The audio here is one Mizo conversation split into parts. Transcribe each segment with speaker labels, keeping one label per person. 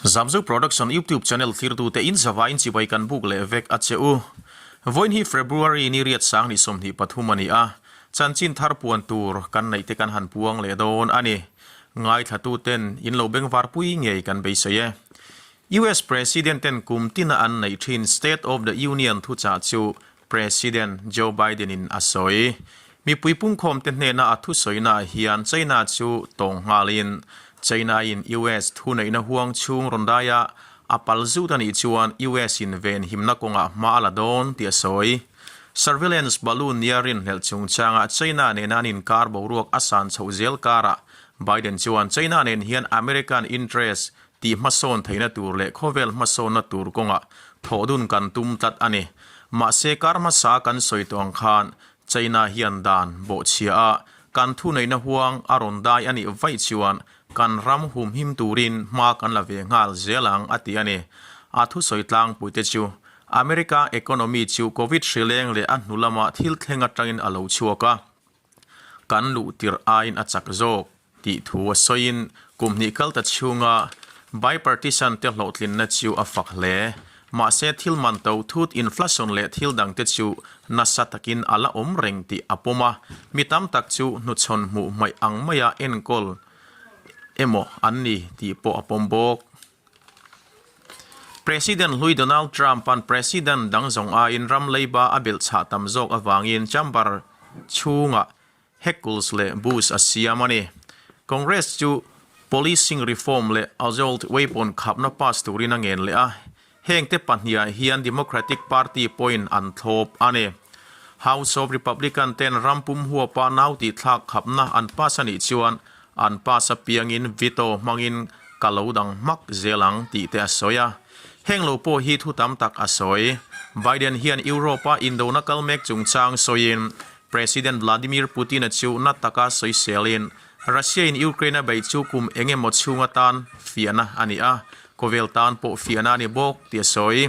Speaker 1: Zamzo Production YouTube channel thlirtute in zavaiin chibai kan buk leh vek a che u. Vawiin hi February ni riat 2023 a ni a, chanchin thar puan tur kan neih te kan han puang leh dawn a ni. Ngaithlatuten in lo bengvarpui ngei kan beisei e. US President ten kum tina an neih thin State of the Union thuchah chu President Joe Biden in a sawi. Mipui pungkhawm te hnena a thusawi naah hian China chu tawng nghalin China in US thuneihna huang chhung rawn daia a pal zut a nih chuan US in venhimna kawngah hma a la dawn tih a sawi. Surveillance balloon nia rinhlelh chungchangah China nena an inkar boruak a san chhoh zel karah Biden chuan China nen hian American interest tih hmasawn theihna tur leh khawvel hmasawnna tur kawngah thawhdun kan tum tlat a ni. Mahse kar hmasa kan sawi tawh ang khan China hian dan bawhchhia a kan thuneihna huang a rawn dai a nih vaih chuan kan ram humhim turin hma kan la ve nghal zel ang a ti a ni. A thusawi tlangpuite chu America economy chu Covid hrileng leh a hnu lama thil thleng atangin a lo chhuak a. Kan luh tirh aiin a chak zawk tih thu a sawiin kum hnih kal ta chhunga bipartisan te hlawhtlinna chu a fak hle. Mahse thil man to thut inflation leh thil dangte chu nasa takin a la awm reng tih a pawm a, mi tam tak chu hnuchhawn hmuh hmaih ang maia enkawl emaw an ni tih pawh a pawm bawk. President hlui Donald Trump-a'n President dang zawng aiin ram leiba a belh chhah tam zawk avangin chamber chhungah heckles leh boos a siam a ni. Congress chu policing reform leh assault weapon khapna pass turin a ngen leh a, hengte pahniha hian Democratic Party pawhin an thlawp a ni. House of Republican ten ram pum huapa nau tihthlak khapna an pass a nih chuan An pass apiangin veto hmangin ka lo dang hmak zel ang tih te a sawi a. Heng lo pawh hi thu tam tak a sawi. Biden hian Europe-a indona kal mek chungchang sawiin President Vladimir Putin-a chu na taka sawiselin Russia-in Ukraine a beih chu kum eng emaw chhung atan fiahna a ni a, khawvel tan pawh fiahna a ni bawk tih a sawi.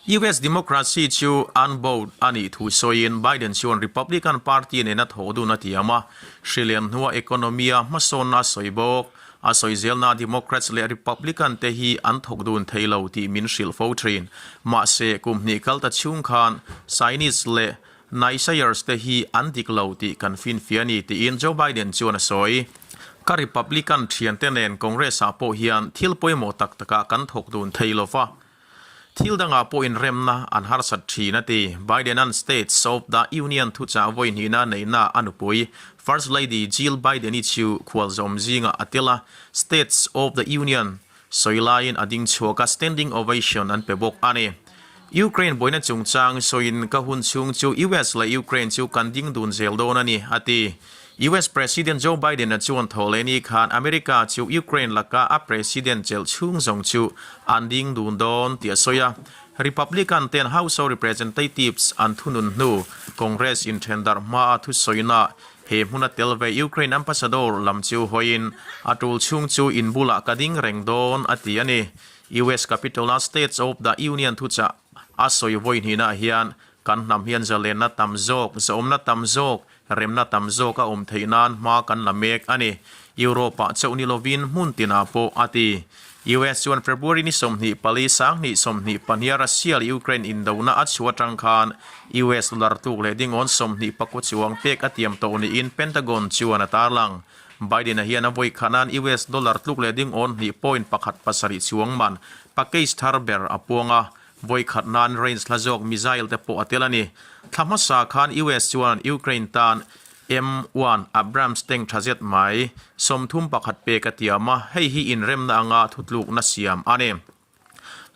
Speaker 1: US democracy chu an vote a nih thu sawiin Biden chuan Republican Party nena thawh dun a tiam a, hrilem hnua economy-a hmasawnna a sawi bawk. A sawi zelna Democrats leh Republican te hi an thawk dun thei lo tih min hrilh fo thin. Mahse, kum hnih kal ta chhung khan Chinese leh Naysayers te hi an dik lo tih kan finfiah a ni tiin Joe Biden chuan a sawi. Ka Republican thiante nen Congress-ah pawh hian thil pawimawh tak takah kan thawk dun thei lo va. Thil dangah pawh inremna an harsat thin a ti. Biden-a'n States of the Union thuchah vawi hnihna neihna a nupui First Lady Jill Biden-i chu khualzawm zingah a tel a, States of the Union sawi laiin a ding chhuak a, standing ovation an pe bawk a ni. Ukraine buaina chungchang sawiin ka hun chhung chu US leh Ukraine chu kan ding dun zel dawn a ni, a ti. US President Joe Biden-a chuan thawhlehni khan America chu Ukraine laka a president chelh chhung zawng chu an ding dun dawn tih a sawi a. Republican ten House of Representatives an thunun hnu Congress inthen darh hmaa thusawina he hmuna tel ve Ukraine ambassador lam chu hawiin a tul chhung chu in bulah ka ding reng dawn a ti a ni. US Capitol-a States of the Union thuchah a sawi vawi hnihnaah hian kan hnam hian zalenna tam zawk, zahawmna tam zawk, Remna tam zawk a awm theih nan hma kan la mek a ni. Europe-ah chauh ni lovin hmun tinah pawh a ti. US chuan February ni 24 2022 Russia leh Ukraine indona a chhuah atang khan US dollar tluk leh dingawn 24 chuang pek a tiam tawh niin Pentagon chuan a tarlang. Biden-a hian a vawi khat nan US dollar tluk leh dingawn hnih point pakhat pasarih chuang man package thar ber a puang a. Vawi khat nan range hla zawk missile te pawh a tel a ni. Thla hmasa khan US chuan Ukraine tan M-one Abrams tank tha zet mai 31 pek a tiam a, hei hi inremna anga thutlukna siam a ni.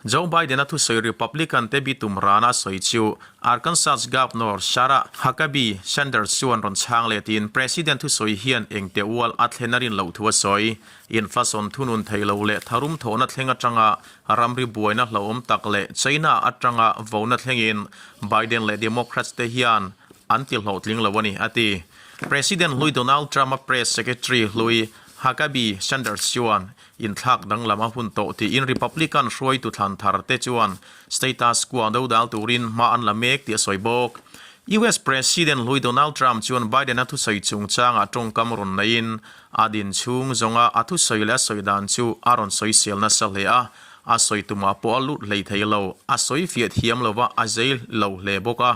Speaker 1: Joe Biden-a thusawi Republican te bitum rana sawi chu Arkansas Governor Sarah Huckabee Sanders chuan rawn chhang leh tiin President thusawi hian engte ual a thlen a rin loh thu a sawi. Inflation thunun thei lo leh tharum thawhna thleng atanga ramri buaina hlauhawm tak leh China atanga vona thlengin Biden leh Democrats te hian an ti hlawhtling lo a ni, a ti. President hlui Donald Trump-a Press Secretary hlui Huckabee Sanders chuan inthlak danglam a hun tawh tiin Republican hruaitu thlan thar te chuan status quo dodal turin hma an la mek tih a sawi bawk. US President hlui Donald Trump chuan Biden-a thusawi chungchangah tawngkam rawn neiin a din chhung zawnga a thusawi leh a sawi dan chu a rawn sawisel nasa hle a, a sawi tumah pawh a lut hlei thei lo, a sawi fiah thiam lo va, a zei lo hle bawk a,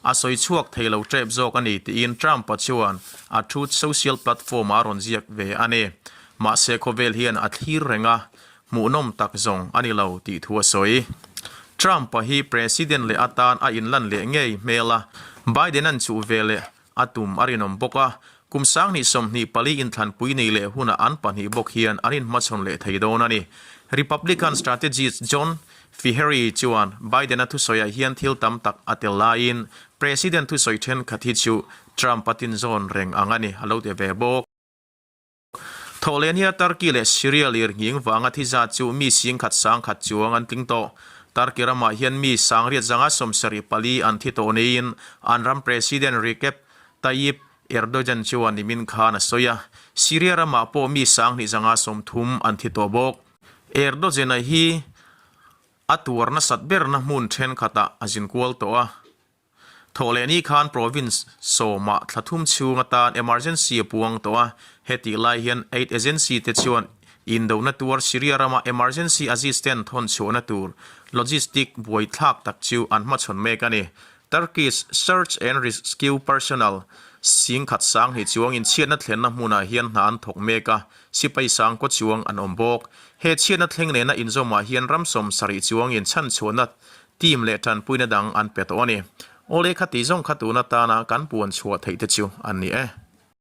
Speaker 1: a sawi chhuak thei lo tep zawk a ni tiin Trump-a chuan a Truth Social platform-ah a rawn ziak ve a ni. Mahse khawvel hian a thlir reng a, hmuhnawm tak zawng a ni lo tih thu a sawi. Trump-a hi President leh atan a inlan leh ngei hmel a, Biden-a'n chuh ve leh a tum a rinawm bawk a, kum 2024 inthlanpui nei leh hunah an pahnih bawk hian an inhmachhawn leh thei dawn a ni. Republican strategist John Feehery chuan Biden-a thusawiah hian thil tam tak a tel laiin President thusawi thenkhat hi chu Trump-a tinzawn reng ang a ni a lo ti ve bawk. Thawhlehnia Turkey leh Syria lir nghing vanga thi zat chu mi singkhat sangkhat chuang an tling tawh. Turkey ramah hian mi sangriat zanga 74 an thi tawh niin an ram President Recep Tayyip Erdogan chuan nimin khan a sawi a. Syria ramah pawh mi 20 30 an thi tawh bawk. Erdogan-a hi a tuar nasat berna hmun thenkhatah a zinkual tawh a. Thawhlehni khan province sawmah thla thum chhung atan emergency a puang tawh a, hetih lai hian aid agency te chuan indona tuar Syria rama emergency assistance thawn chhuahna tur logistic buaithlak tak chu an hmachhawn mek a ni. Turkish search and rescue personnel singkhat 2000 chuangin chhiatna thlenna hmunah hian hna an thawk mek a, sipai sangkaw chuang an awm bawk. He chhiatna thleng nena inzawmah hian ram 70 chuangin chhanchhuahna Team leh tanpuina dang an pe tawh a ni. Awle kha tih zawng kha tun atana kan puan chhuah theih te chu an ni e.